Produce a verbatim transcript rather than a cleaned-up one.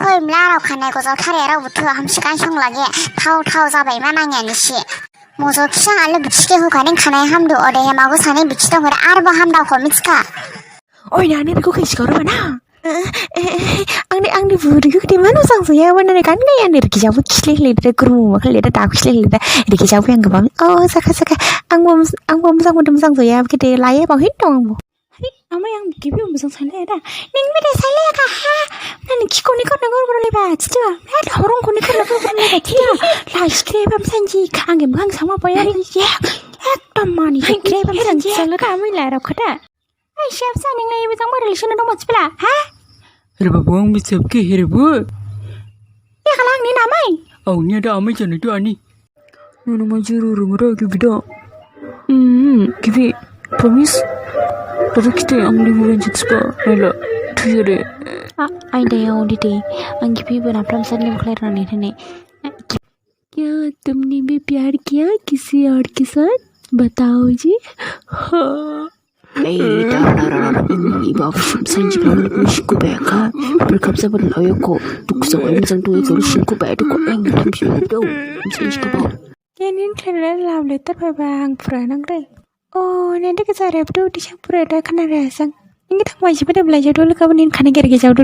Oi, mlarao khanai gojao thariyarao buthu hamsi kansong lage. Thao thao jabai ma nangya nisi. Mojo kisa ale buthu khe hukhaning khanai hamdu, odehe mago sani buthu dong hore arbo hamdao kho mitskha. Oi, nani rikhu khe sikoro bana. Angni, angni bu rikhu khe mano sangsoya, wana ne kan gaya ne rikhi jabu khisle khle de, kurmu ma khle de, dak khisle khle de, rikhi jabu yang gabang. Oh, saka, saka. Ang bom, ang bom sang modem sangsoya, khe de laye bang hin dong ang bo. Hai, amai ang gibi bom sang sale da. Ning bede sale ka ha. Nani khikoni khor nangor boro le ba, chita. Hai, horong koni khor nangor boro le ba, chita. La, sikre bam sanji, ang em gang sama boya ni, ye. Ekdom mani, sikre bam sanji. Sale ka amai la rao khata. Ai, siap sa ning lai bujang mo relation dong mo chipla, ha? Here babu ang bisap khe here bu. Ya kalang ni namai. Au ni ada amai jana tu ani. Nunu ma juru rumura gibi da. Hmm, gibi. Promise. Tapi kita ang lima bulan jut spa. Ayolah. Tu ya deh. Ai da ya odi de. Ang gibi bana pram san ni mukhlai rani thane. क्या तुमने भी प्यार किया किसी और के साथ? बताओ जी। हाँ। Ei, da, da, da, da, da. Ini ba, sanji ba, ni shiko ba ka. Berkap sa ba, la yo ko. Duk sa ba, sang tu ko shiko ba, duk ko, ang tam shi do. Sanji ko ba. Kenin khlai la love letter ba ba ang pura nang re. Oh, nanti ke sarep tu di sang pura da khana re sang. Ini tak mai si pada belajar dulu ka ba nin khana gere gere jauh dulu.